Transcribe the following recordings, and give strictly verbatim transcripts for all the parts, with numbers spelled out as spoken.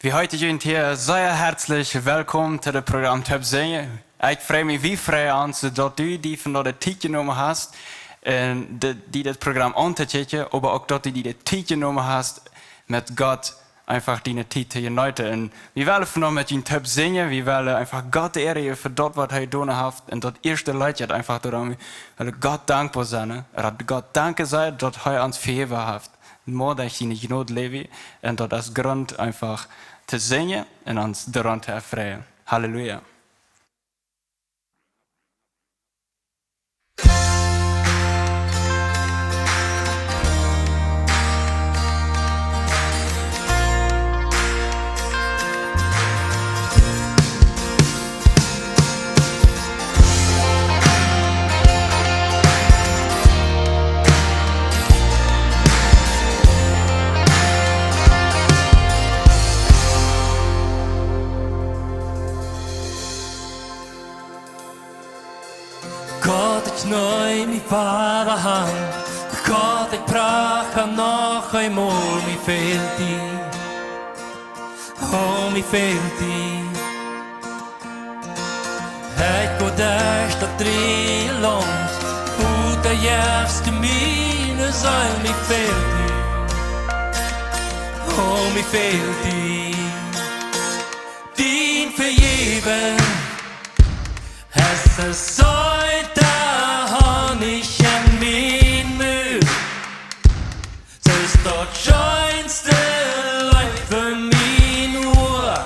Wie heeten junt hia sea hartlich wellkom to daut Programm Toop Sinjen. Ekj frei mie, wie freien ons, daut du die vondoag de Tiet jenomen hast, un de, die daut Programm auntokjikjen, oba uk daut du die de Tiet jenomen hast, met Gott eenfach diene Tiet to jeneeten. Un wie wellen vondoag met junt toop sinjen, wie wellen eenfach Gott de Ea jäwen fa daut, waut hee jedonen haft. Un daut ieeschte Leet jeit eenfach doaromm, wie wellen Gott dankboa sennen, daut Gott dankboa sennen, daut hee ons vejäft haft. Mau derch siene Jnod läwen, un daut es Grunt eenfach to sinjen un ons doaraun to erfreien. Halleluja. Gott, ekj neem mie Voda han. Gott, ekj prach noch eemol, mie fält die. Oh, mie fält die. Ekj go derch daut dreeje Launt, ut de Jefst miene Seel, mie fält die. Oh, mie fält die. Dien Vejäwen es soo seet aus Honnich en mienen Mul. Daut es daut scheenste Leet fa mien Oa.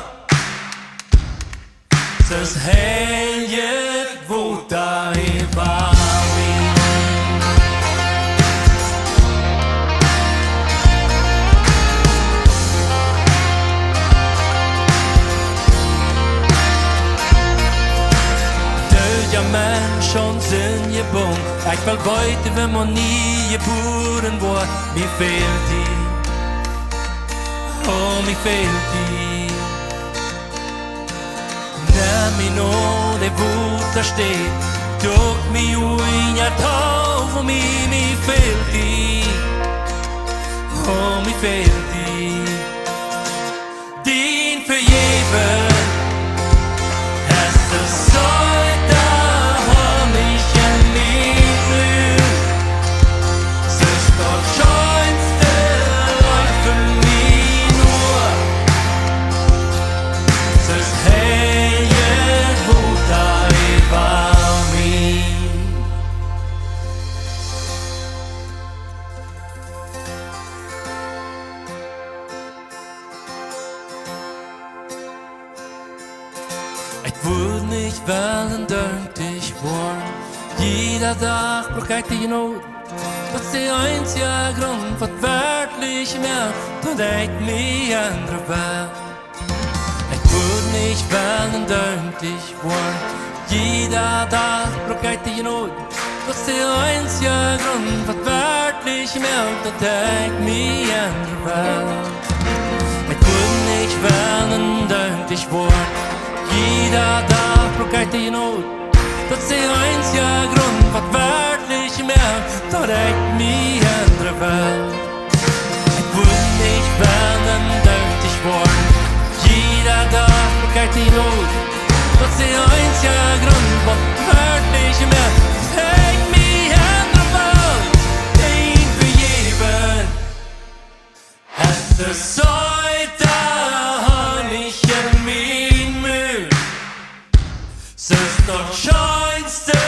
Daut es heiljet Wota äwa mie. Dooda Mensch, aun Sind jebungen. Ekj well weeten, woo maun nie jebuaren woat. Mie fält die. Oh, mie fält die. Nemm mie no de Wotastäd, doak mie unja, tauw mie, mie fält die. Oh, mie fält die. Dien Vejäwen es soo seet aus Honnich en mienen Mul. Daut es daut scheenste Leet fa mien Oa. Daut es heiljet Wota äwa mie. Ekj wudd nich wellen denkjlich woaren. Jieda Dach bruck ekj de Jnod. Daut es de eensje Grunt, waut werkjlich moakt, daut ekj mie endren well. Ekj wudd nich wellen denkjlich woaren. Jieda Dach bruck ekj de Jnod. Daut es de eensje Grunt, waut werkjlich moakt, daut ekj mie endren well. Ekj wudd nich wellen denkjlich woaren. Jieda Dach bruck ekj de Jnod. Daut es de eensje Grunt, waut werkjlich moakt, daut ekj mie endren well. Ekj wudd nich wellen denkjlich woaren. Jieda Dach bruck ekj de Jnod. Daut es de eensje Grunt, waut werkjlich moakt, daut ekj mie endren well. Dien Vejäwen es soo seet aus Honnich en mienen Mul. Daut es daut scheenste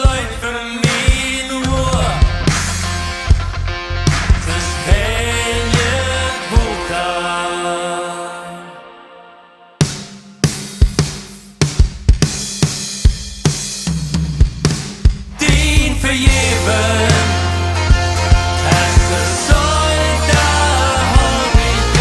Leet fa mien Oa. Daut es heiljet Wota. Dien Vejäwen es soo seet aus Honnich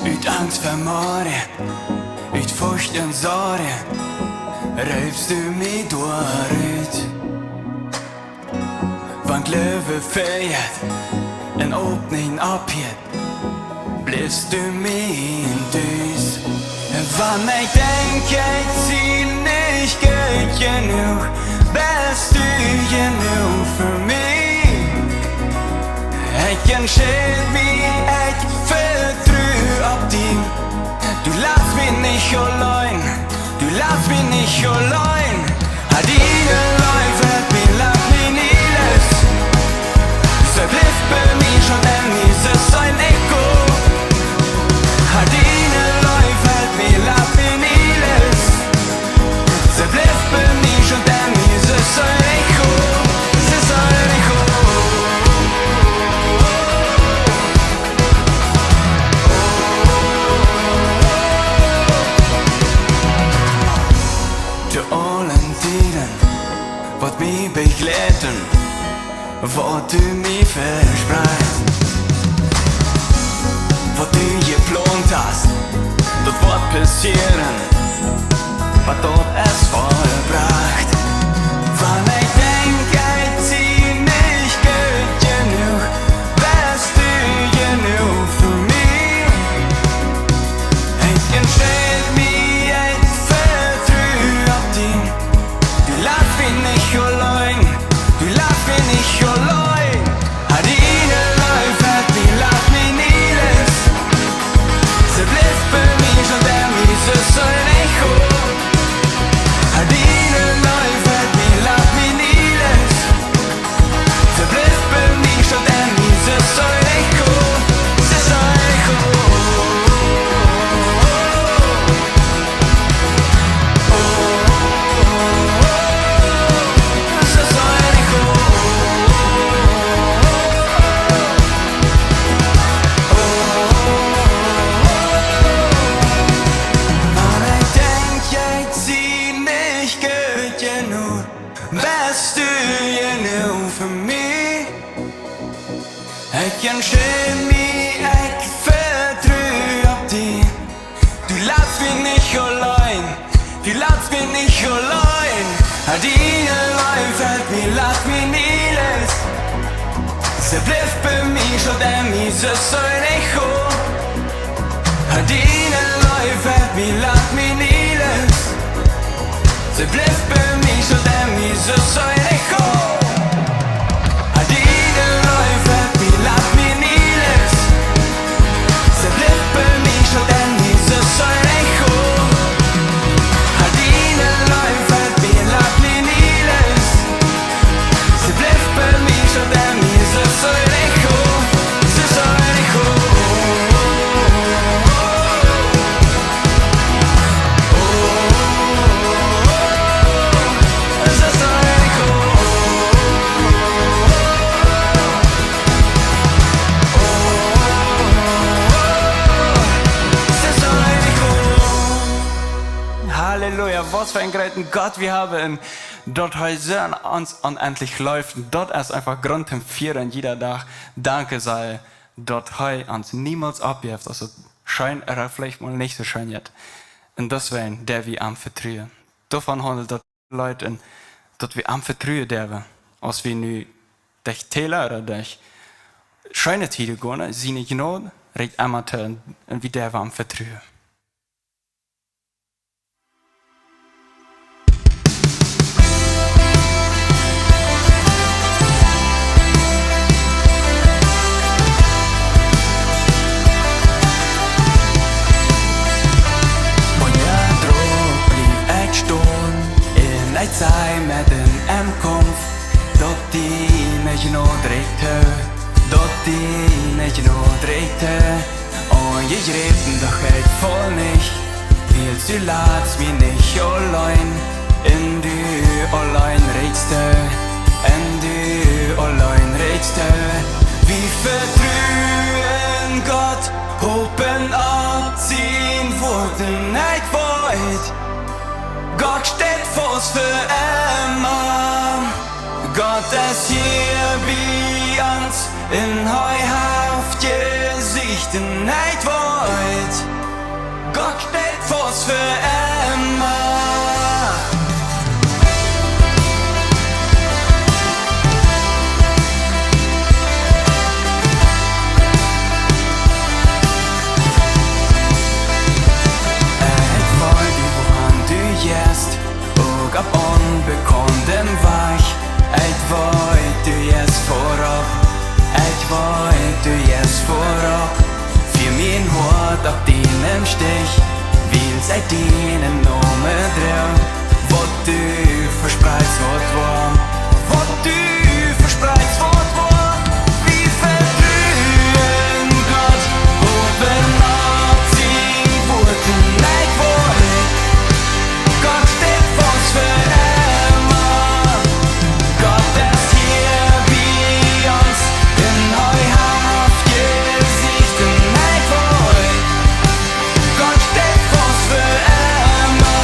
Ut Angst fa morjen, ut Forcht un Sorjen, reefst du mie doa rut. Wan Gloowen fält un Hopninj oppheet, bliffst du mien Tus. Wan ekj denkj, ekj sie nich goot jenuach, best du jenuach fa mie. Ekj entscheid mie, ekj vetru opp die. Du latst mie nich auleen, du latst mie nich auleen. Diene Leew, dee lat mie nie los. See blift bie mie, soo lang aus ekj läw. Diene Leew, dee lat mie nie los. See blift bie mie, soo lang aus ekj läw. See es nich opp. Too aule Tieden woascht mie bejleiden, waut du mie vesproaken hast, waut du jeplont hast, daut woat passieren, waut daut es vollbrocht. Wan ekj denkj, ekj sie nich goot jenuach, best du jenuach fa mie. Ekj entscheid mie, ekj vetru opp die. Du latst mie nich auleen, du latst mie nich auleen. Diene Leew, dee lat mie nie los. See blift bie mie, soo lang aus ekj läw. Diene Leew, dee lat mie nie los. See blift bie mie, soo lang aus ekj läw. See es nich opp. Wan ekj denkj, ekj sie nich goot jenuach, best du jenuach fa mie. Ekj entscheid mie, ekj vetru opp die. Du latst mie nich auleen, du latst mie nich auleen. Diene Leew, dee lat mie nie los. See blift bie mie, soo lang aus ekj läw. Diene Leew, dee lat mie nie los. See blift bie mie, soo lang aus ekj läw. Diene Leew, dee lat mie nie los. See blift bie mie, soo lang aus ekj läw. Diene Leew, dee lat mie nie los. See blift bie mie, soo lang aus ekj läw. See es nich opp. Halleluja, waut fa een grooten Gott wie haben, un daut hee soo aun ons onendlich leeft. Daut es eefach Grunt toom fieren jieda Dach. Danke sajen, daut hee ons niemols oppjeft, aus et scheen ooda veleicht mol nich soo scheen jeit. Un deswäajen doo wie am vetruen. Doavon haundelt daut Leet, un daut wie am vetruen derwen, aus wie nu derch Täla ooda derch scheene Tieden gonen, siene Jnod rieekjt emma too, un wie derwen am vetruen. Opp dän Drock bliew ekj stonen, un ekj saj met en Emkomf, daut diene Jnod rieekjt too, daut diene Jnod rieekjt too. Aunjejräpen, doch ekj faul nich, wiels du latst mie nich auleen, un du auleen rieekjst too, un du auleen rieekjst too. Wie vetruen Gott, hopen opp sien Wuat, un ekj weet, Gott steit fa Fa emma. Gott es hia bie ons un hee haft jesajcht un hee woat. Gott steit faust fa emma. Ekj weet, wua du jeist, uk opp onbekauntem Wajch. Ekj weet, du jeist väaropp. Ekj weet, du jeist väaropp. Fia mien Hoat opp dienen Stich, wiels ekj dienen Nomen droag. Waut du vesprakjst woat woa. Waut du vesprakjst woat woa. Wie vetruen Gott, opp sien Wuat un ekj weet, Gott steit faust fa emma. Gott es hia bie ons un hee haft jesajcht un hee woat. Gott steit faust fa emma.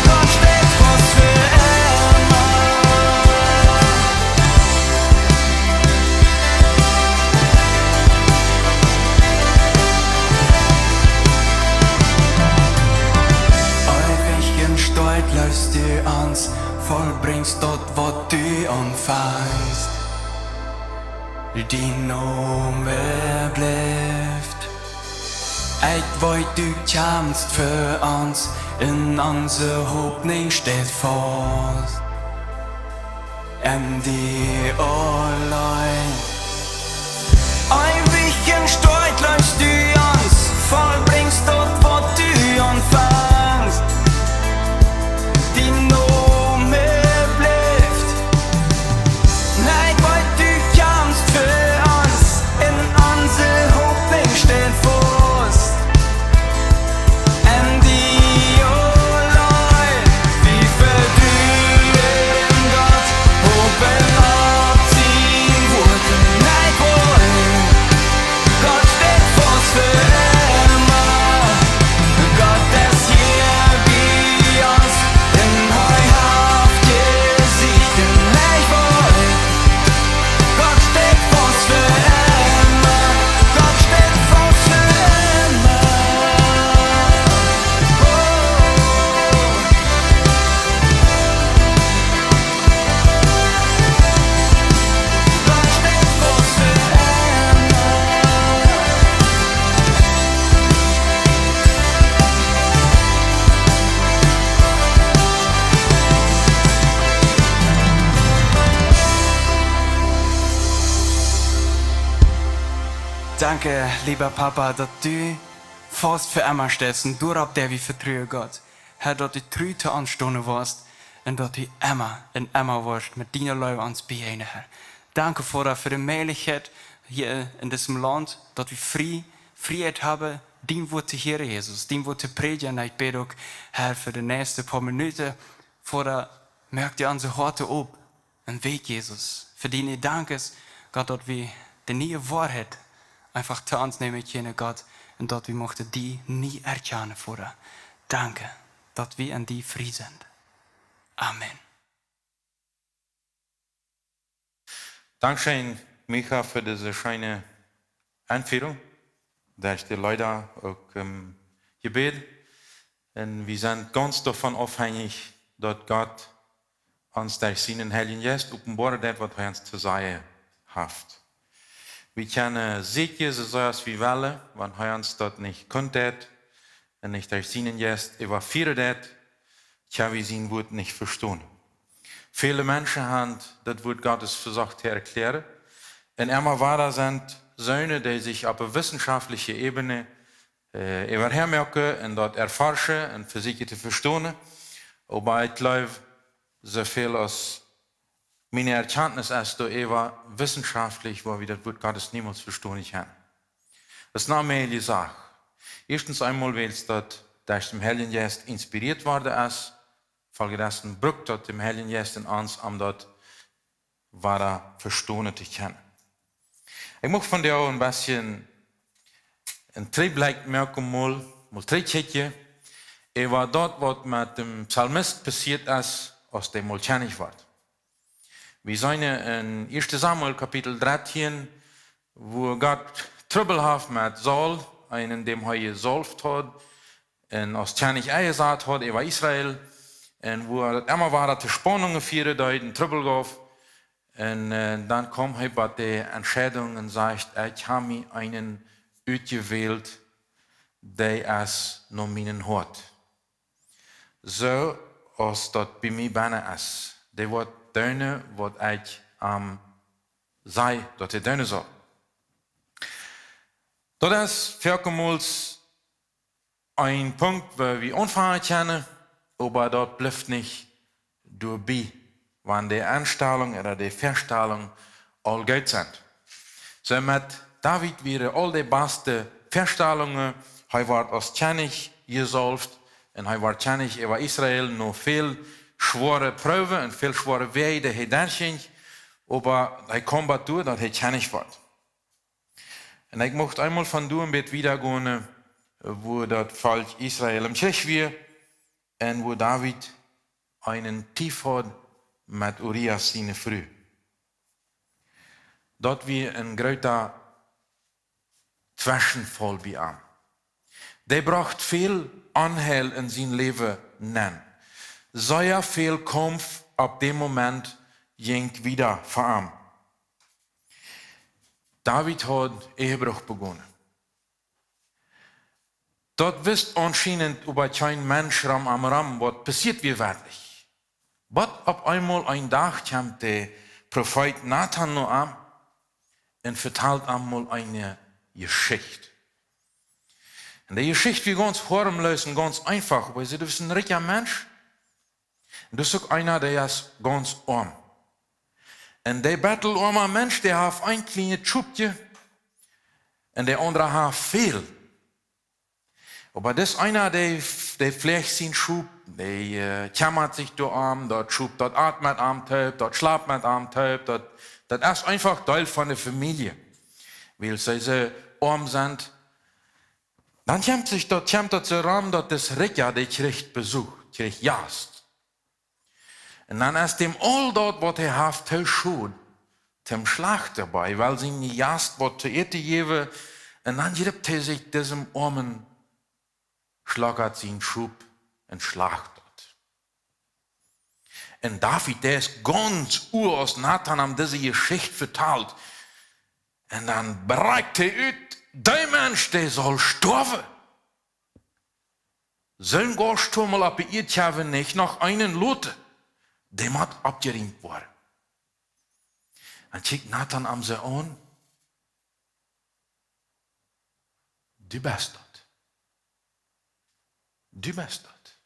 Gott steit faust fa emma. Eewich un stolt leefst du ons, vollbrinjst daut, waut du aunfangst. Dien Nomen blift. Ekj weet, du kjamfst fa ons un onse Hopninj steit faust en die auleen. Eewich un stolt leefst du ons, vollbrinjst daut, waut du aunfangst. Dien Nomen blift. Ekj weet, du kjamfst fa ons un onse Hopninj steit faust en die auleen. Wie vetruen Gott, opp sien Wuat un ekj weet, Gott steit faust fa emma. Gott es hia bie ons un hee haft jesajcht un ekj weet, Gott steit faust fa emma. Gott steit faust fa emma. Oh. Danke, leewa Papa, daut du faust fa emma steist un doaropp derw wie vetruen, Gott. Herr, daut du tru to ons stonen woascht un daut du emma un emma woascht met diene Leew ons bejäajnen, Herr. Danke, Voda, fa de Mäajlichkjeit hia en disem Launt, daut wie frie, Frieheit haben, dien Wuat to hieren, Jesus, dien Wuat to prädjen. Ekj bäd uk, Herr, fa de näakjste poa Minuten, Voda, moak du onse Hoaten op. Un weet, Jesus, fa diene Jedanken, Gott, daut wie de niee Woarheit eefach to ons nämen kjennen, Gott, un daut wie muchten die nie erkjanen, Voda. Danke, daut wie en die frie sent. Amen. Dankscheen, Micha, fa dise scheene Aunfierunk. Doa es de Leeda uk em Jebäd. Un wie sent gaunz doavon aufhenjich, daut Gott ons derch sienen Heiljen Jeist openboaren deit, waut hee ons to sajen haft. Wie kjennen secha sennen, soo aus wie wellen, wan hee ons daut nich kunt deit un nich derch sienen Jeist äwafieren deit, kjenn wie sien Wuat nich vestonen. Väle Menschen haben daut Wuat Gottes vesocht to erkjläaren. Un emma wada sent soone, dee sikj opp eene wissenschaftliche Ebene, äh, äwa häa moaken un daut erforschen un vesäkjen to vestonen. Oba ekj gleew, soo väl aus miene Erkjantnis es doaräwa wissenschaftlich, woa wie daut Wuat Gottes niemols vestonen kjennen. Daut es ne moajelje Sach. Ieeschtens eemol, wiels daut derch dän Heiljen Jeist inspirieet worden es, foljendermaßen brukt daut dän Heiljen Jeist en ons, om daut wada vestonen to kjennen. Ekj mucht vondoag een bät een Trigjblikj moaken, mol, mol trigjkjikjen, äwa daut, waut met dän Psalmist passieet es, aus dee mol Kjennich wort. Wie seenen en ieeschte Samuel Kapitel dartieen, wua Gott Trubbel haft met Saul, eenen, däm hee jesaulft haud un aus Kjennich enjesat haud äwa Israel, un wua daut emma wada to Spaunungen fieeden deed un Trubbel jeef. Un, äh, dan kjeem hee bie de Entscheidunk un sajcht: "Ekj hab mie eenen utjewält, dee es no mienem Hoat. Soo aus daut bie mie bennen es. Dee woat doonen, waut ekj am saj, daut hee doonen saul." Daut es foakemols een Punkt, wua wie aunfangen kjennen, oba daut blift nich doabie, wan de Enstalunk ooda de Vestalunk aul goot sent. Soo met David wieren aul de baste Vestalungen. Hee wort aus Kjennich jesaulft un hee wort Kjennich äwa Israel no väl schwoare Proowen un väl schwoare Wäaj, dee hee derchjinkj, oba hee kjeem bat doa, daut hee Kjennich wort. Un ekj mucht eemol von doa een bät wieda gonen, wua daut Volkj Israel em Kjrich wia un wua David eenen Tief haud met Urias siene Fru. Daut wia een groota Tweschenfaul bie am. Dee brocht väl Onheil en sien Läwen nenn. Sea väl Kaumf opp dän Moment jinkj wieda fa am. David haud Ehebruch begonen. Daut wist aunscheinent oba kjeen Mensch rom am rom, waut passieet wia werkjlich. Bat opp eemol een Dach kjemt de Profeet Natan no am un vetalt am mol eene Jeschicht. Un de Jeschicht wia gaunz hoarmloos un gaunz eenfach, oba hee säd: "Du best een rikja Mensch." Un daut es uk eena, dee es gaunz oam. Un de betteloama Mensch, dee haft een kjlienet Schopkje un de aundra haft väl. Oba dis eena, dee, dee fläajt sien Schop, dee, äh, kjemmat sikj doarom, daut Schop, daut at met am toop, daut schlapt met am toop, daut, daut es eenfach Deel von de Famielje. Wiels see soo oam sent, dan kjemt sikj daut, kjemt daut soo rom, daut dis Rikja, dee kjricht Besuch, kjricht Jast. Un dan es däm aul daut, waut hee haft, too schod, toom schlajcht doabie, wiels sien Jast waut to äten jäwen, un dan jript hee sikj disem oamen Schlajchta sien Schop un schlacht daut. Un David, dee es gaunz oa, aus Natan am dise Jeschicht vetalt. Un dan brakjt hee ut: "Dee Mensch, dee saul stoawen. Soon Gosch toom mol opp de Ieed kjennen, nich noch eenen loten. Dee mott oppjerieemt woaren." Dan kjikjt Natan am soo aun: "Du best daut. Du best daut.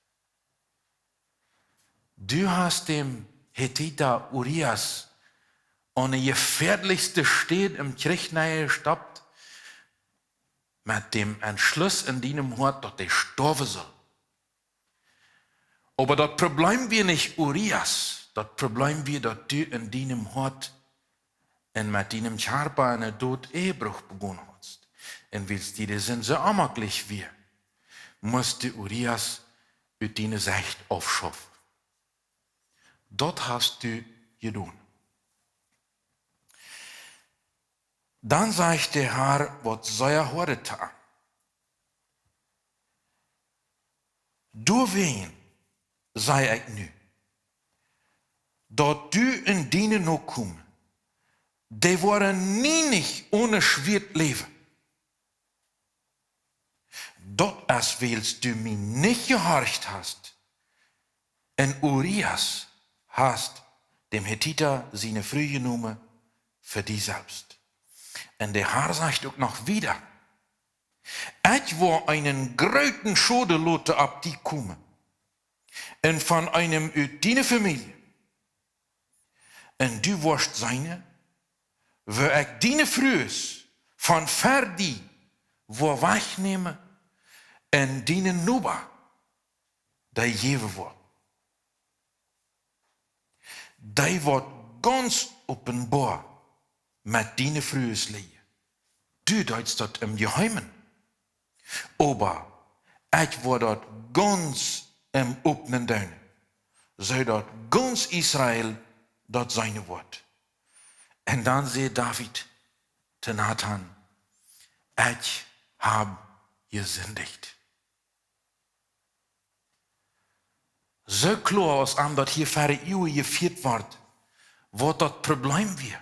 Du hast däm Hetita Urias aun de jefäadlichste Städ em Kjrich nenjestoppt, met däm Entschluss en dienem Hoat, daut hee stoawen saul. Oba daut Problem wia nich Urias, daut Problem wia, daut du en dienem Hoat un met dienem Kjarpa en de Doot Ehebruch begonen hast. Un wiels die de Sind soo onjemakjlich wia, must du Urias ut diene Sicht aufschaufen. Daut hast du jedonen." Dan sajcht de Har waut sea hoadet to am: "Doawäajen saj ekj nu, daut du un diene Nokomen, dee woaren nie nich one Schwieet läwen. Daut es, wiels du mie nich jehorcht hast un Urias hast däm Hetita siene Fru jenomen fa die selfst." Un de Har sajcht uk noch wieda: "Ekj woa eenen grooten Schoden loten opp die komen un von eenem ut diene Famielje. Un du woascht seenen, woo ekj diene Frues von ver die woa wajchnämen un dienen Noba dee jäwen woa. Dee woat gaunz openboa met diene Frues läjen. Du deist daut em Jeheimen. Oba ekj woa daut gaunz em Openen doonen, soo daut gaunz Israel daut seenen woat. Un dan säd David to Nathan: "Ekj hab jesindicht." Soo kloa aus am daut hia ver de Uagen jefieet wort, waut daut Problem wia.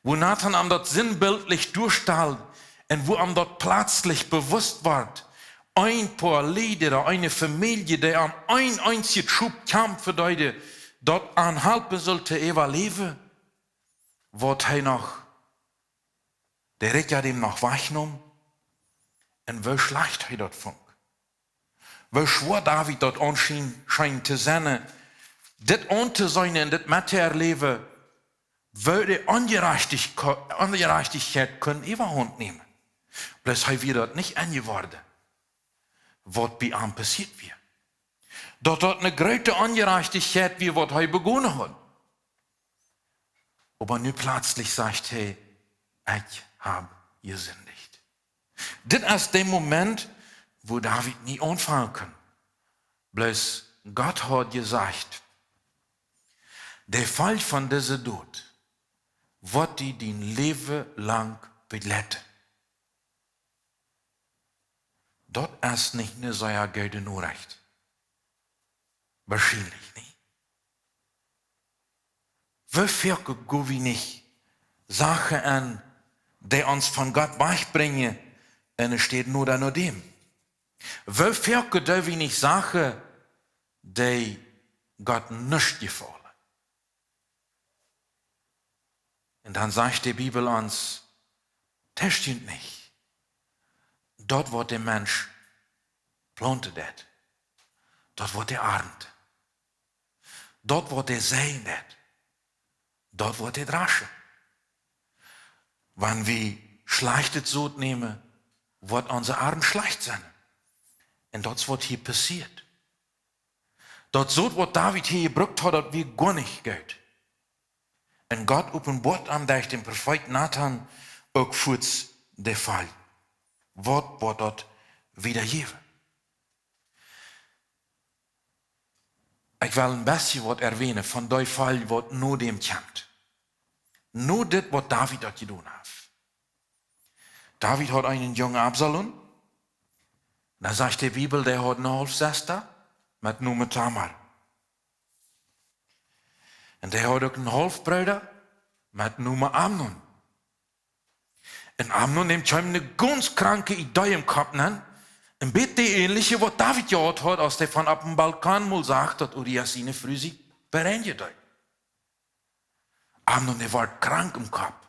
Woo Nathan am daut sinnbildlich doastald un woo am daut plazlich bewusst wort, een poa Lied ooda eene Famielje, dee aun een eensjet Schop kjamfen deed, daut am halpen sull to äwaläwen, waut hee noch, de Rikja däm noch wajchneem, un woo schlajcht hee daut funk. Woo schwoa David daut aunschien, schient to sennen, dit auntoseenen un dit met to erläwen, woo de Onjerajchtichko-, Onjerajchtichkjeit kunn Äwahaunt nämen. Bloos hee wia daut nich enjeworden, waut bie am passieet wia. Daut daut eene groote Onjerajchtichkjeit wia, waut hee begonen haud. Oba nu plazlich sajcht hee: "Ekj hab jesindicht." Dit es de Moment, woo David nich aunfangen kunn. Bloos Gott haud jesajcht: "De Folj von dise Dot woat die dien Läwen lang bejleiten." Daut es nich eene sea goode Norecht. Woarschienlich nich. Woo foaken go wie nich Sachen aun, dee ons von Gott wajchbrinjen, un et steit nu dan no däm? Woo foaken doo wie nich Sachen, dee Gott nich jefaulen? Un dan sajcht de Bibel ons: "Tescht junt nich. Daut, waut de Mensch plaunten deit, daut woat hee arnten. Daut, waut hee seien deit, daut woat hee draschen." Wan wie schlajchtet Sot nämen, woat onse Arnt schlajcht sennen. Un daut es, waut hia passieet. Daut Sot, waut David hia jebrukt haud, daut wia goa nich goot. Un Gott openboat am derch dän Profeet Nathan uk fuaz de Folj, waut, waut daut wiedajeft. Ekj well een bät waut erwähnen von dee Folj, waut no däm kjemt. No dit, waut David daut jedonen haft. David haud eenen Jung, Absalom. Dan sajcht de Bibel, dee haud eene Haulfsesta met Nomen Tamar. Un dee haud uk eenen Haulfbrooda met Nomen Amnon. Un Amnon, däm kjeem eene gaunz kranke Idee em Kopp nenn, een bät de änelje, waut David jehaut haud, aus hee von opp dän Balkon mol sach, daut Urias siene Fru sikj bereinjen deed. Amnon, dee wort krank em Kopp.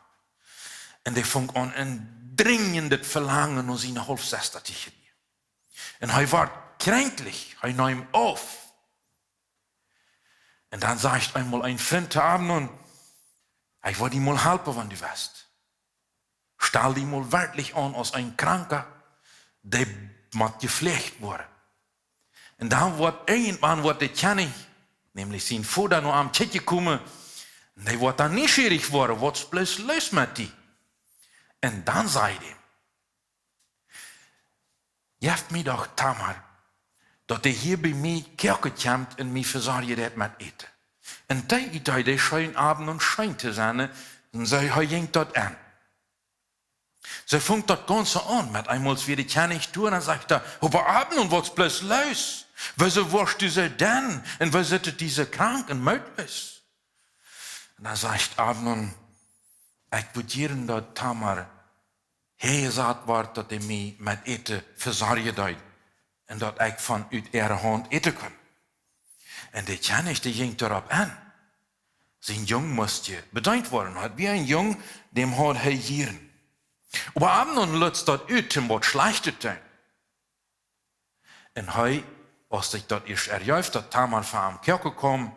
Un dee funk aun een drinjendet Velangen no siene Haulfsesta to kjrieen. Un hee wort kjrenkjlich, hee neem auf. Un dan sajcht eemol een Frint to Amnon: "Ekj well die mol halpen, wan du west. Stal die mol werkjlich aun aus een Kranka, dee mott jefläacht woaren. Un dan woat irjentwan, woat de Kjennich, nämlich sien Voda, no am kjikjen komen, un dee woat dan nieschierich woaren, waut es bloos loos met die?" Un dan säd hee: "Jeff mie doch Tamar, daut dee hia bie mie koaken kjemt un mie vesorjen deit met Äten." Un dee Idee, dee scheen Amnon scheen to sennen, un soo hee jinkj daut aun. Soo funk daut Gaunze aun, met eemol wia de Kjennich doa un dan sajcht hee: "Oba Amnon, waut es bloos loos? Wuarom woascht du soo denn? Un wuarom sitt du soo krank un mootloos?" Un dan sajcht Amnon: "Ekj wudd jieren, daut Tamar hia jesat wort, daut dee mie met Äten vesorjen deed, un daut ekj von ut äare Haunt äten kunn." Un de Kjennich, dee jinkj doaropp aun. Sien Jung must je bedeent woaren. Haud wia een Jung, däm haud hee jieren. Oba Amnon lutst daut ut, om waut Schlajchtet to doonen. Un hee, aus sikj daut ieescht erjeef, daut Tamar fa am koaken kjeem,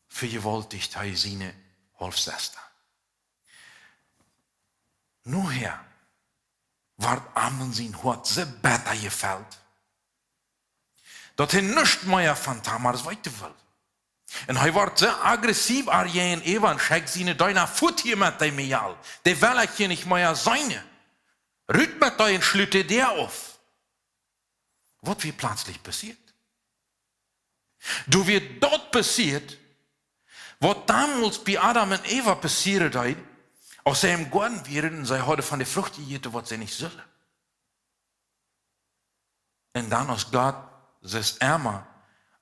vejewaulticht hee siene Haulfsesta. Nohäa wort Amnon sien Hoat soo betta jefelt, daut hee nuscht mea von Tamar weeten wull. Un hee wort soo aggressiv äa jäajenäwa un schekjt siene Deena: "Fuat hia met dee Mejal, dee well ekj hia nich mea seenen. Rut met dee un schlut de Däa auf." Waut wia plazlich passieet? Doa wia daut passieet, waut donmols bie Adam un Eva passieren deed, aus see em Goaden wieren un see hauden von de Frucht jejäten, waut see nich sullen. Un dan, aus Gott sien Emma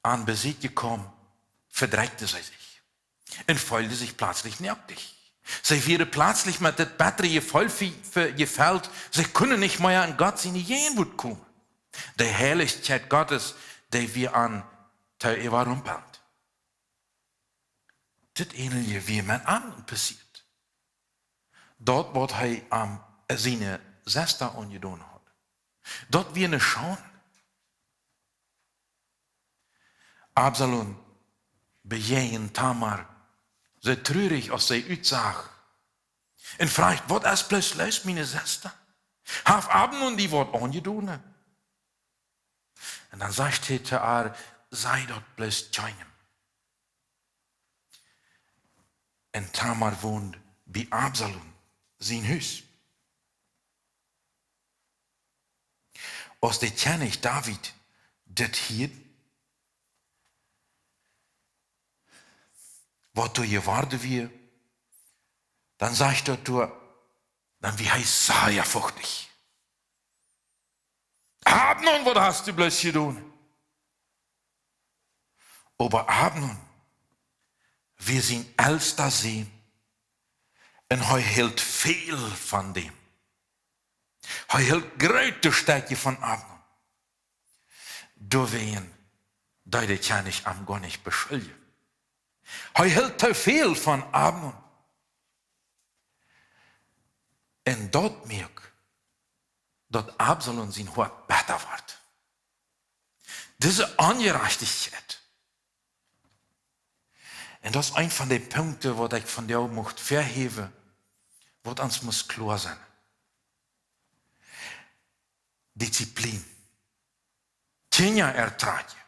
aun Besieekj kjeem, vedrekjten see sikj un feelden sikj pletslich noakjt. See wieren pletslich met dit bettre Jefeel ve-, ve-, jefelt. See kunnen nich mea en Gott siene Jäajenwuat komen. De Heilichkjeit Gottes, dee wia an to äwarumpelt. Dit Änelje wia met Adam passieet. Daut, waut hee aun siene Sesta aunjedonen haud. Daut wia eene Schaund. Absalom bejäajent Tamar, soo trurich aus see utsach, un fruach: "Waut es bloos los, miene Sesta? Haft Amnon die waut aunjedonen?" Un dan sajcht hee to äa: "Saj daut bloos kjeenem." Un Tamar wond bie Absalom sien Hus. Aus de Kjennich David dit hieed, waut doa jeworden wia, dan sajcht daut doa, dan wia hee sea fuchtich. "Amnon, waut hast du bloos jedonen?" Oba Amnon wia sien elsta Sän, un hee hilt väl von däm. Hee hilt groote Stekja von Amnon. Doawäajen deed de Kjennich am goanich beschuljen. Hee hilt too väl von Amnon. Un daut moakt, daut Absalom sien Hoat betta wort. Dise Onjerajchtichkjeit. Un daut es eent von de Punkten, waut ekj vondoag mucht häahäwen, waut ons mott kloa sennen. Disziplin. Kjinja ertrakjen.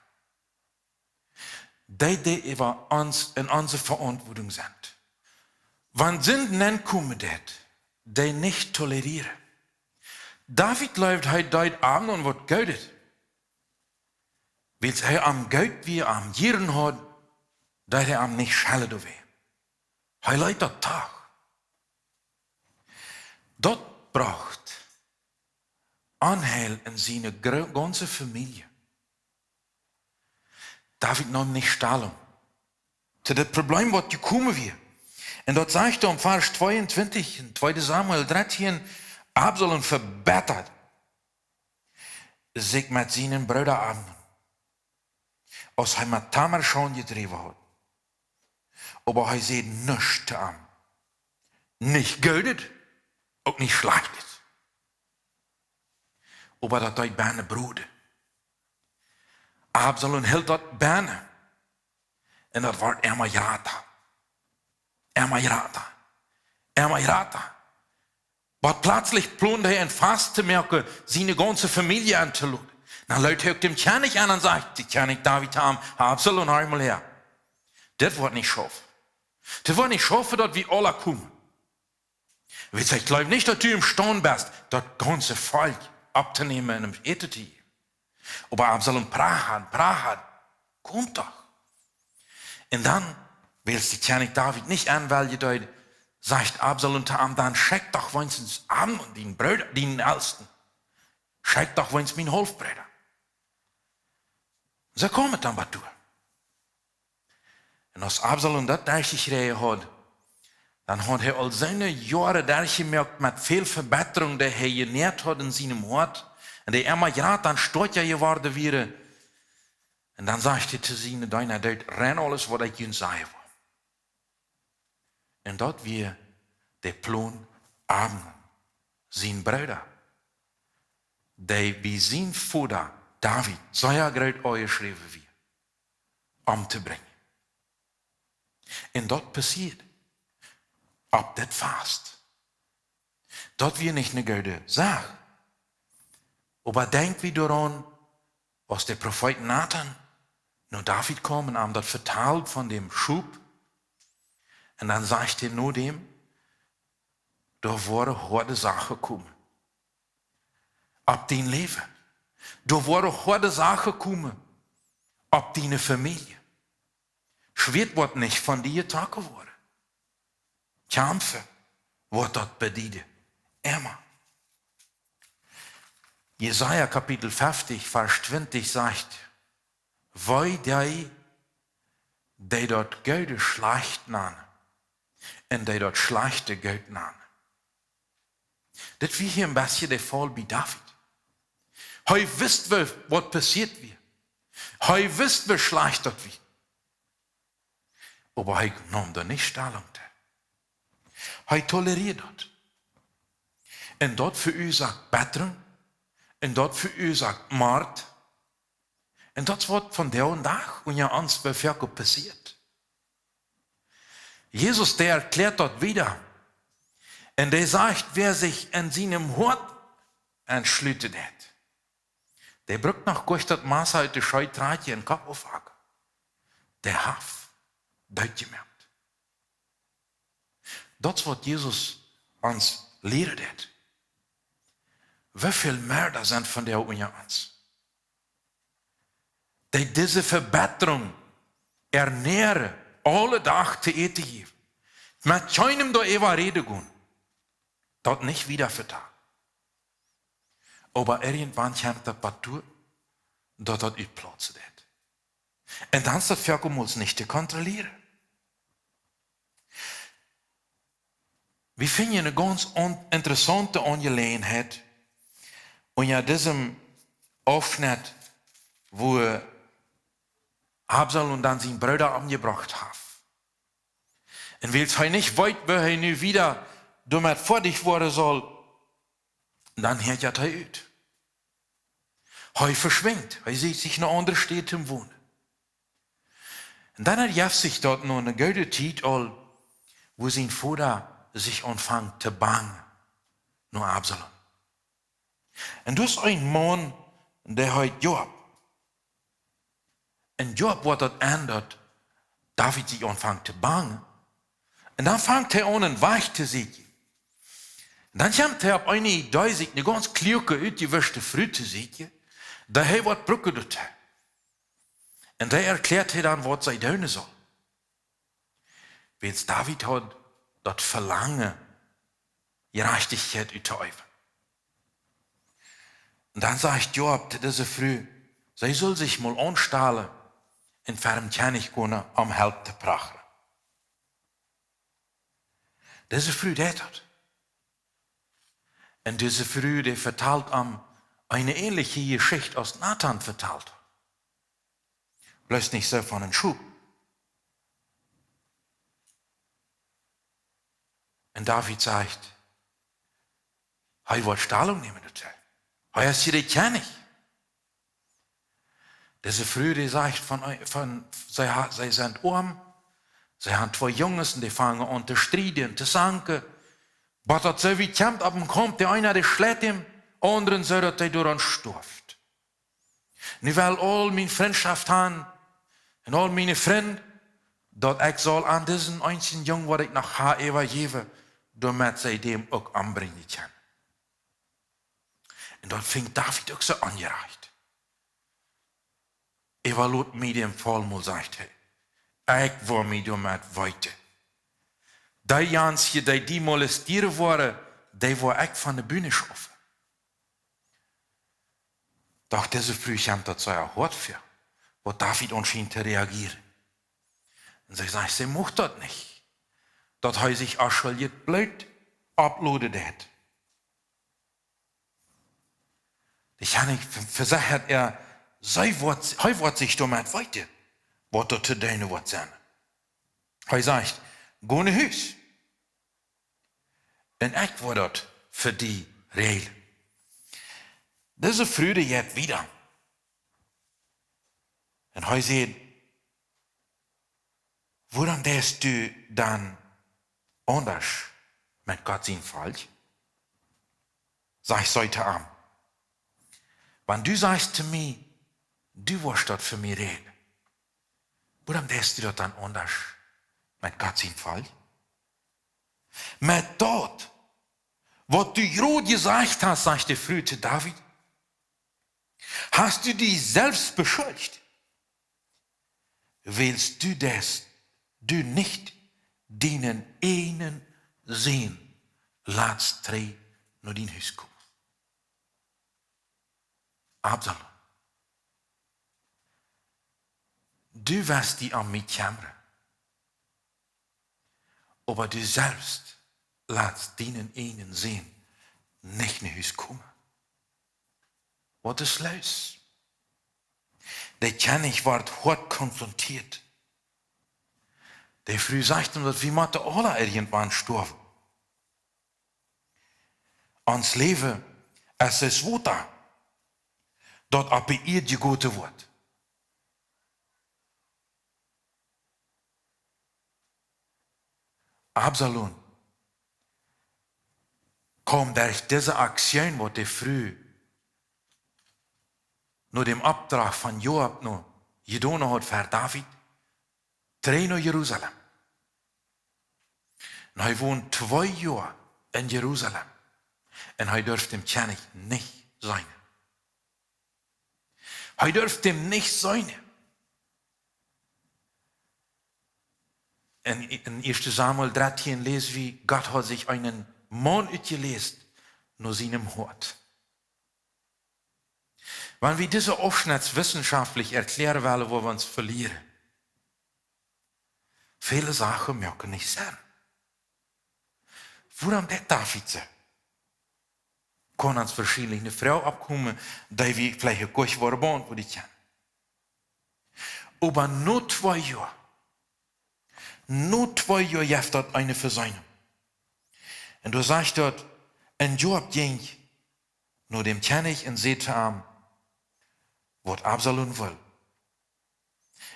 Dee, dee äwa ons en onse Veauntwuatunk sent. Wan Sind nenkomen deit, dee nich tolerieren. David jleewd, hee deed Amnon waut Goodet. Wiels hee am goot wia, am jieren haud, deed hee am nich schellen doawäajen. Hee leet daut too. Daut brocht Onheil en siene gro-, gaunze Famielje. David neem nich Stellung to daut Problem, waut jekomen wia. Un daut sajcht doa em Varsch tweeuntwintich en tweede Samuel dartieen: Absalom vebettat sikj met sienen Brooda Amnon, aus hee met Tamar Schaund jedräwen haud. Oba hee säd nuscht to am. Nich Goodet, uk nich Schlajchtet. Oba daut deed bennen broden. Absalom hilt daut bennen. Un daut wort emma jrata. Emma jrata. Emma jrata. Waut pletslich plond hee een Fast to moaken, siene gaunze Famielje entoloden. Dan leet hee uk däm Kjennich en un sajcht de Kjennich David to am: "Absalom, horch mol häa. Dit woat nich schaufen. Dit woat nich schaufen, daut wie aula komen. Wiels ekj jleew nich, daut du emstaund best, daut gaunze Volkj opptonämen un am Äten to jäwen." Oba Absalom prachad, prachad: "Komm doch." Un dan, wiels de Kjennich David nich enweljen deed, sajcht Absalom to am: "Dan schekj doch weens Amnon, dienen Brooda, dienen Elsten. Schekj doch weens mienen Haulfbrooda." Soo kjeem et dan bat doa. Un aus Absalom daut derchjekjräajen haud, dan haud hee aul soone Joaren derchjemoakt met väl Vebettrunk, dee hee jenäat haud en sienem Hoat, un dee emma jrata un stoakja jeworden wieren. Un dan sajcht hee to siene Deena: "Doot rein aules, waut ekj junt sajen well." Un daut wia de Plon, Amnon, sien Brooda, dee bie sien Voda David sea groot aunjeschräwen wia, omtobrinjen. Un daut passieed opp dit Fast. Daut wia nich eene goode Sach. Oba denkj wie doaraun, aus de Profeet Natan no David kjeem un am daut vetald von däm Schop. Un dan sajcht hee no däm: "Doa woaren hoade Sachen komen opp dien Läwen. Doa woaren hoade Sachen komen opp diene Famielje. Schwieet woat nich von die jetrocken woaren. Kjamfen woat daut bie die emma. Jesaja Kapitel feftig, Varsch twintich sajcht: Wee dee, dee daut Goode schlajcht nanen un dee daut Schlajchte goot nanen. Dit wia hia een bät de Faul bie David. Hee wist, wa-, waut passieet wia. Hee wist, woo schlajcht daut wia. Oba hee neem doa nich Stellung too. Hee tolerieed daut. Un daut veuasoakt Betterung. Un daut veuasoakt Mord. Un daut woat vondoag dän Dach unja ons bie väl passieet. Jesus, dee erkjläat daut wieda. Un dee sajcht: Wäa sikj en sienem Hoat entschluten haft, dee brukt noch goanich daut Massa ut de Schee trakjen un Kopp aufhacken. Dee haft daut jemoakt. Daut es, waut Jesus ons lieren deed. Woo väl Merda sent vondoag unja ons, dee dise Vebitterung ernähren, aule Doag to äten jäwen, met kjeenem doaräwa räden gonen, daut nich wieda vetalen. Oba irjentwan kjemt daut Patur, daut daut utplautzen deit. Un dan es daut foaken nich to kontrollieren. Wie finjen eene gaunz on-, interessaunte Aunjeläajenheit unja disem Aufschnett, woo Absalom dan sienen Brooda omjebrocht haft. Un wiels hee nich weet, woo hee nu wieda doamet foadich woaren saul, dan hieet hee ut. Hee veschwinjt, hee sieekjt sikj ne aundre Städ toom wonen. Un dan erjeft sikj daut no eene goode Tiet aul, woo sien Voda sikj aunfangt to bangen no Absalom. Un daut es een Maun, dee heet Joab. Un Joab woat daut aun, daut David sikj aunfangt to bangen. Un dan fangt hee aun, eenen Wajch to sieekjen. Un dan kjemt hee opp eene Idee, sikj eene gaunz kluake, utjewischte Fru to sieekjen, dee hee woat brucken doatoo. Un dee erkjläat hee dan, waut see doonen saul. Wiels David haud daut Velangen, Jerajchtichkjeit uttoäwen. Un dan sajcht Joab to dise Fru, see sull sikj mol aunstalen un ver dän Kjennich gonen, om Help to prachren. Dise Fru deit daut. Un dise Fru, dee vetalt am eene änelje Jeschicht aus Natan vetalt. Bloos nich soo von een Schop. Un David sajcht, hee woat Stellung nämen doatoo. Hee es hia de Kjennich. Dise Fru, dee sajcht von, von, see ha-, see sent oam, see han twee Junges un dee fangen aun to strieden un to zanken. Bat daut soo wiet kjemt, opp eemol kjemt de eena, dee schleit dän aundren soo, daut hee doaraun stoaft. Nu well aul miene Frintschoft han un aul miene Frind, daut ekj saul aun disen eensjen Jung, waut ekj noch ha, äwajäwen, doamet see dän uk ombrinjen kjennen. Un daut finjt David uk soo onjerajcht. Äwalot mie dän Faul mol, sajcht hee. Ekj woa mie doamet weeten. Dee Jans hia, dee die molestieren woaren, dee woa ekj von de Bühn schaufen. Doch dise Fru kjemt daut sea hoat väa, waut David aunschient to reagieren. Un see sajcht, see mucht daut nich, daut hee sikj onschuljet Bloot opplodren deit. De Kjennich ve-, vesechat äa, see woat, hee woat sikj doamet weeten, waut doa to doonen woat sennen. Hee sajcht, go no Hus. Un ekj woa daut fa die räajlen. Dise Fru, dee jeit wieda. Un hee sajcht, wuarom deist du dan aundasch met Gott sien Volkj? Sajcht see to am, wan du sajchst to mie, du woascht daut fa mie räajlen, wuarom deist du daut dan aundasch met Gott sien Volkj? Met daut, waut du jrod jesajcht hast, sajcht de Fru to David, hast du die selfst beschuldicht. wiels du deist, du nich dienen eenen Sän latst trigj no dien Hus komen. Absalom, du west die om mie kjemmren, oba du selfst latst dienen eenen Sän nich no Hus komen. Waut es loos? De Kjennich woat hoat konfrontieet. De Fru sajcht am daut: "Wie motten aula irjentwan stoawen. Ons Läwen es aus Wota, daut opp de Ieed jegoten woat." Absalom kjeem derch dise Aktion, waut de Fru no däm Opdrach von Joab no jedonen haud fa David, trigj no Jerusalem. Un hee wond twee Joa en Jerusalem. Un hee durf dän Kjennich nich seenen. Hee durf am nich seenen. En, en ieeschte Samuel dartieen läs wie: "Gott haud sikj eenen Maun utjeläst no sienem Hoat." Wan wie dise Aufschnett wissenschaftlich erkjläaren wellen, woa wie ons velieren. Väle Sachen moaken nich Senn. Wuarom deit David soo? Kaun ons woarschienlich eene Froag oppkomen, dee wie veleicht uk goanich woaren beauntwuaden kjennen. Oba no twee Joa, no twee Joa jeft daut eene Vesöhnung. Un doa sajcht daut: "Un Joab jinkj no däm Kjennich un säd to am, waut Absalom wull.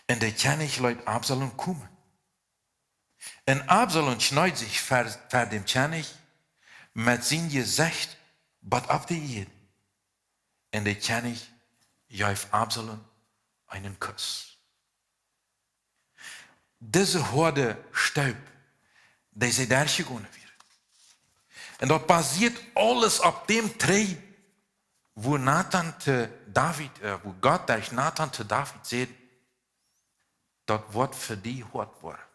Un de Kjennich leet Absalom komen. Un Absalom kjneed sikj ver, ver däm Kjennich met sien Jesecht bat opp de Ieed. Un de Kjennich jeef Absalom eenen Kuss." Dise hoade Stoop, dee see derchjegonen wieren. Un daut basieet aules opp däm trigj, wua Natan to David, äh, wua Gott derch Natan to David säd: "Daut woat fa die hoat woaren.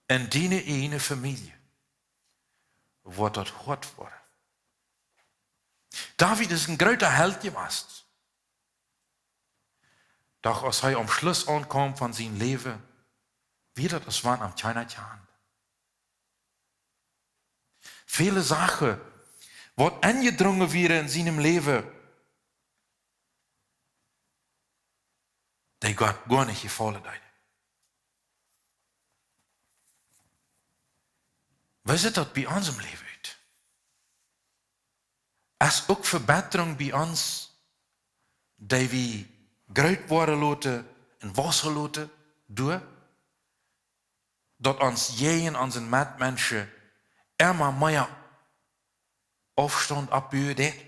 En diene eejne Famielje woat daut hoat woaren." David es een groota Held jewast. Doch aus hee aum Schluss aunkjeem von sien Läwen, wia daut aus wan am kjeena kjand. Väle Sachen, waut aunjedrungen wieren en sienem Läwen, dee Gott goanich jefaulen deeden. Woo sitt daut bie ons em Läwen ut? Es uk Vebittrung bie ons, dee wie groot woaren loten un wausen loten, doa, daut ons jäajen onse Metmenschen emma mea Aufstaunt oppbuen deit?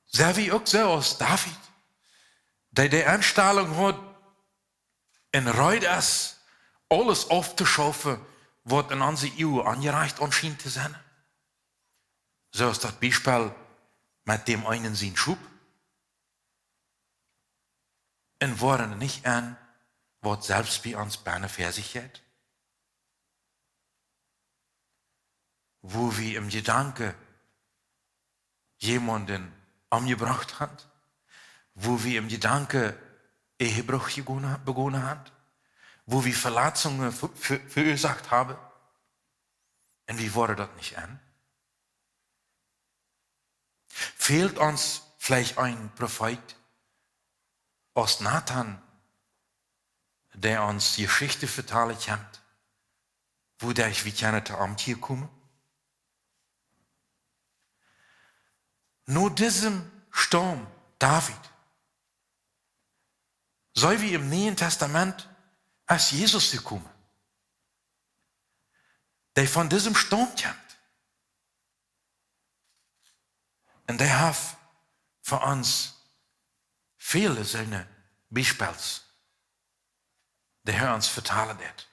Sent wie uk soo aus David, dee de Enstalunk haud un reed es, aules auftoschaufen, waut en onse Uagen onjerajcht schient to sennen? Soo aus daut Biespel met däm eenen sien Schop. Un woaren nich aun, waut selfst bie ons bennen väa sikj jeit. Wua wie em Jedanken jemaunden omjebrocht haben, wua wie em Jedanken Ehebruch jegonen, begonen haben, wua wie Veletzungen ve-, ve-, veuasoakt haben, un wie woaren daut nich aun. Fält ons veleicht een Profeet aus Natan, dee ons Jeschichten vetalen kjemt, woo daut wie kjennen to Omkjia komen? No disem Staum David, soo aus wie em Nieen Tastament, es Jesus jekomen, dee von disem Staum kjemt. Un dee haft fa ons väle siene Biespels, dee hee ons vetalen deed.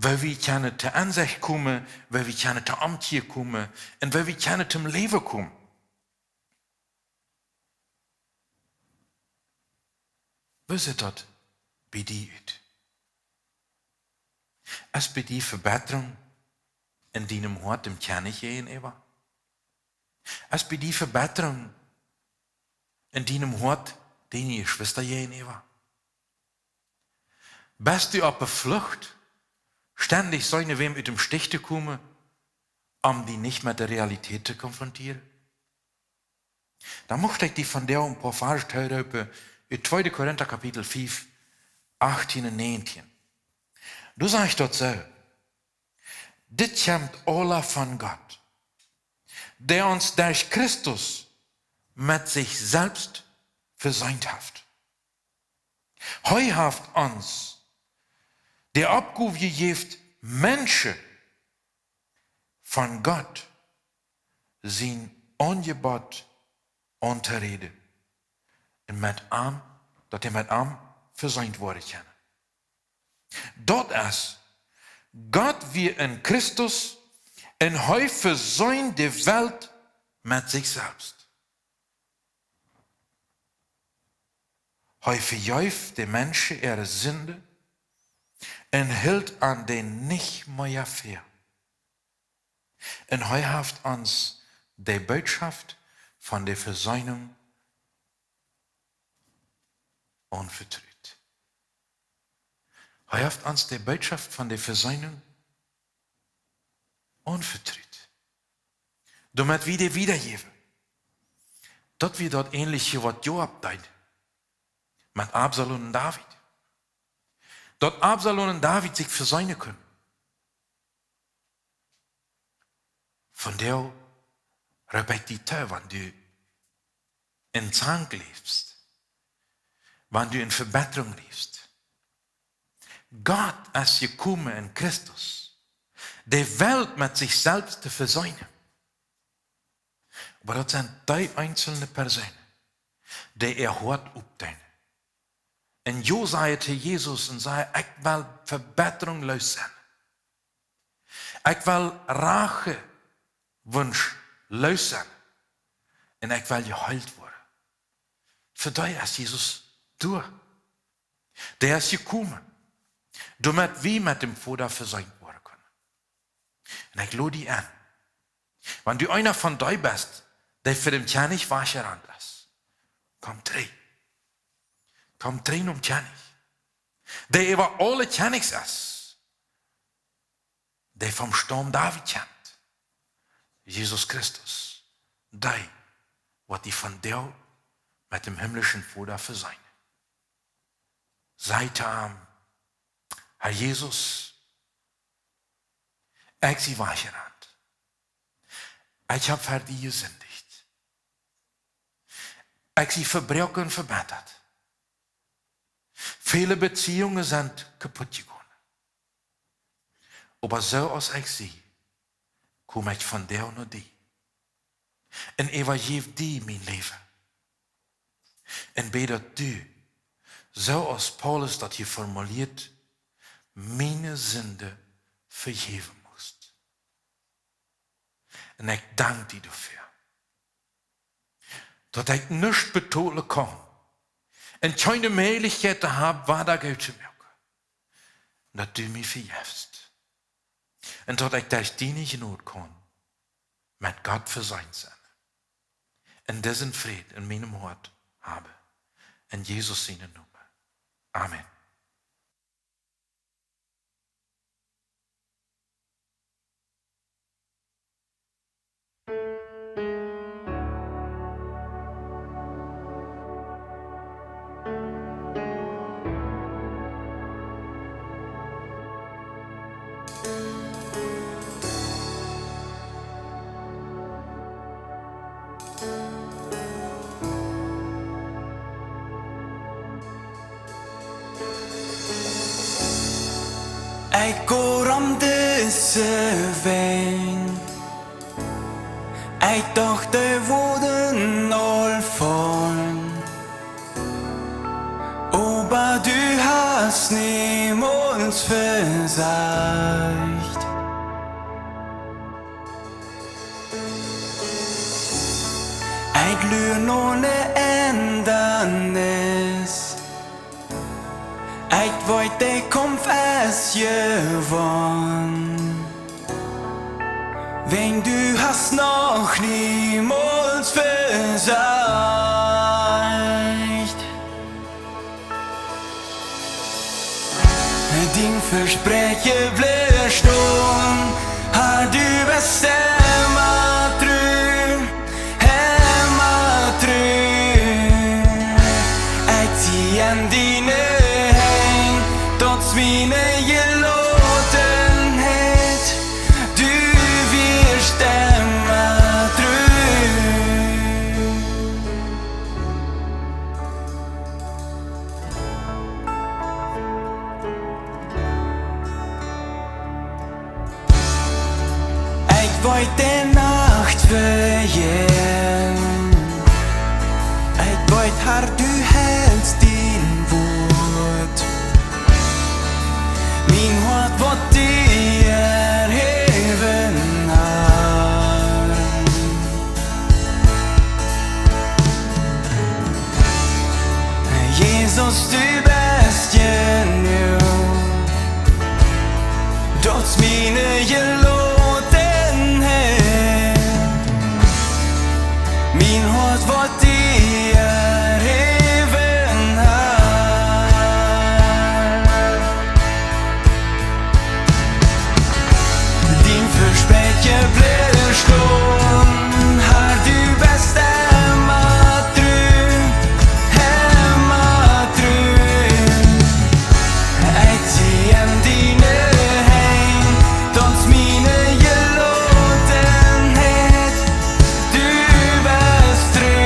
Woo wie kjennen to Ensecht komen, woo wie kjennen to Omkjia komen un woo wie kjennen toom Läwen komen. Woo sitt daut bie die ut? Es bie die Vebittrunk en dienem Hoat däm Kjennich jäajenäwa? Es bie die Vebittrunk en dienem Hoat diene Jeschwista jäajenäwa? Best du oppe Flucht, stendich seenen, wäm ut däm Stich to komen, om die nich met de Realität to konfrontieren? Dan mucht ekj die vondoag een poa Varsch tooroopen ut tweede Korinta Kapitel fiew, achttieen un näajentieen. Doa sajcht daut soo: Dit kjemt aula von Gott, dee ons derch Christus met sikj selfst veseent haft. Hee haft ons de Oppgow jejäft, Menschen von Gott sien Aunjebott auntoräden un met am, daut dee met am veseent woaren kjennen. Daut es, Gott wia en Christus un hee veseend de Welt met sikj selfst. Hee vejeef de Menschen äare Sinden un hilt aun dee nich mea fast. Un hee haft ons de Bootschaft von de Veseenunk aunvetrut. Hee haft ons de Bootschaft von de Veseenunk aunvetrut, doamet wie dee wiedajäwen. Daut wia daut änelje, waut Joab deed met Absalom un David. Daut Absalom un David sikj veseenen kunnen. Vondoag roop ekj die too, wan du en Zank läfst, wan du en Vebittrunk läfst. Gott es jekomen en Christus, de Welt met sikj selfst to veseenen. Oba daut sent dee eenzelne Persoonen, dee äa Hoat opdoonen. Un Jo säd to Jesus un säd: "Ekj well Vebittrunk loos sennen. Ekj well Rachewunsch loos sennen. Un ekj well jeheelt woaren." Fa dee es Jesus doa. Dee es jekomen, doamet wie met däm Voda veseent woaren kunnen. Un ekj lod die en, wan du eena von dee best, dee fa däm Kjennich wajchjerant es, komm trigj. Komm trigj nom Kjennich, dee äwa aule Kjennichs es, dee vom Staum David kjemt, Jesus Christus, dee, waut die vondoag met däm himmlischen Voda veseenen. Saj to am: "Herr Jesus, ekj sie wajchjerant. Ekj hab ver die jesindicht. Ekj sie vebroaken un vebittat. Väle Beziehungen sent kaput jegonen. Oba soo aus ekj sie, kom ekj vondoag no die un äwajäw die mien Läwen. Un bäd, daut du, soo aus Paulus daut hia formulieet, miene Sinden vejäwen muchst." Un ekj dank die doafäa, daut ekj nuscht betolen kaun un kjeene Mäajlichkjeit hab, wada goot to moaken, daut du mie vejefst. Un daut ekj derch diene Jnod kaun met Gott veseent sennen un disen Fräd en mienem Hoat haben. En Jesus sienen Nomen. Amen. Ekj go om dise Welt. Ekj docht, dee wudden aul faulen, oba du hast niemols vesajcht. Ekj lua no ne Endanis. Ekj weet, de Kaumf es jewonnen, wan du hast noch niemols vesajcht. Dien Vespräakjen blift stonen, Har, du best emma tru, emma tru. Ekj sie en diene Henj, daut es miene Jelotenheit, du wiascht emma tru. Ekj weet, de Nacht vejeit. Ekj weet, Har, du helst dien Wuat. Mien Hoat woat die erhäwen, Har. Jesus, du best jenuach. Daut es miene Jelotenheit. Mien Hoat woat die erhäwen, Har. Dien Vespräakjen blift stonen, Har, du best emma tru, emma tru. Ekj sie en diene Henj, daut es miene Jelotenheit, du best tru.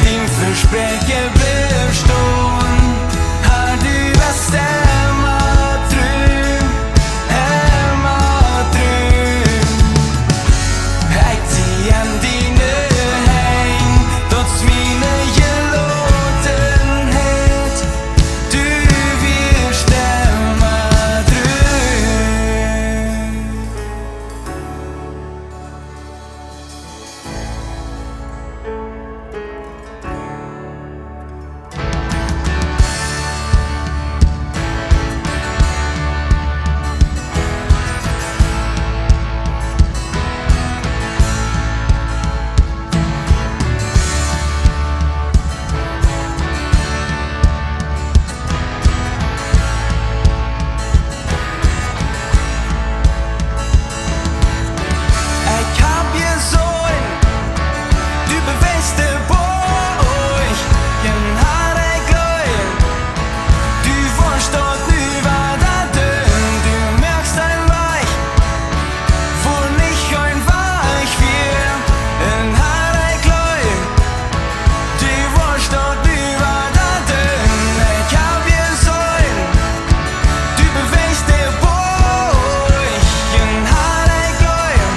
Dien Vespräakjen blift stonen, Har, du best emma tru, emma tru. Ekj sie en diene Henj, daut es miene Jelotenheit, du wiascht emma tru. Ekj hab jeseenen, du beweist de Boajch, Har, ekj jleew, du woascht daut nu wada doonen, du moakst een Wajch, wua nich een Wajch wia, un Har, ekj jleew, du woascht daut nu wada doonen. Ekj hab jeseenen, du beweist de Boajch, Har, ekj jleew,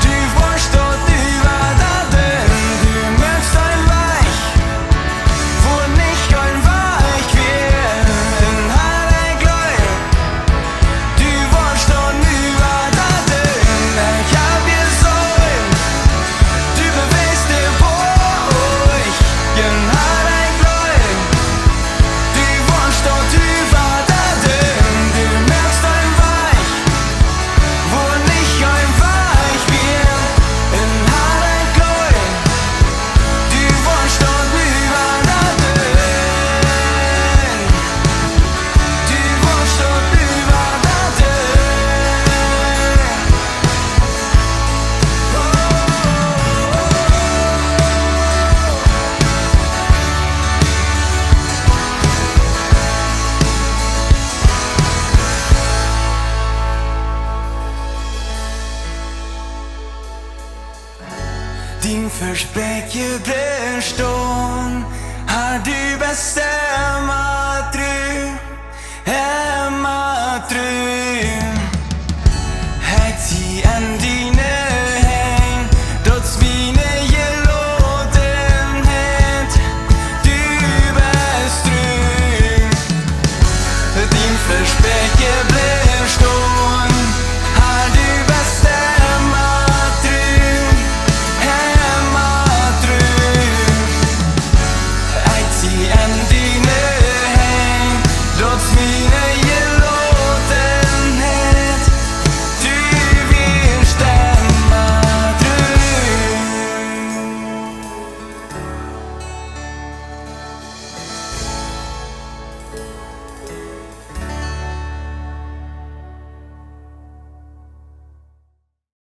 du woascht daut nu wada doonen, du moakst een Wajch, wua nich een Wajch wia, un Har, ekj jleew, du woascht daut nu wada doonen. Ekj hab jeseenen, du beweist de Boajch, Har, ekj jleew, du woascht daut nu wada doonen, du moakst een Wajch, wua nich een Wajch wia, un Har, ekj jleew, du woascht daut nu wada doonen. Du woascht daut nu wada doonen. Dien Vespräakjen blift stonen, Har, du best emma tru, emma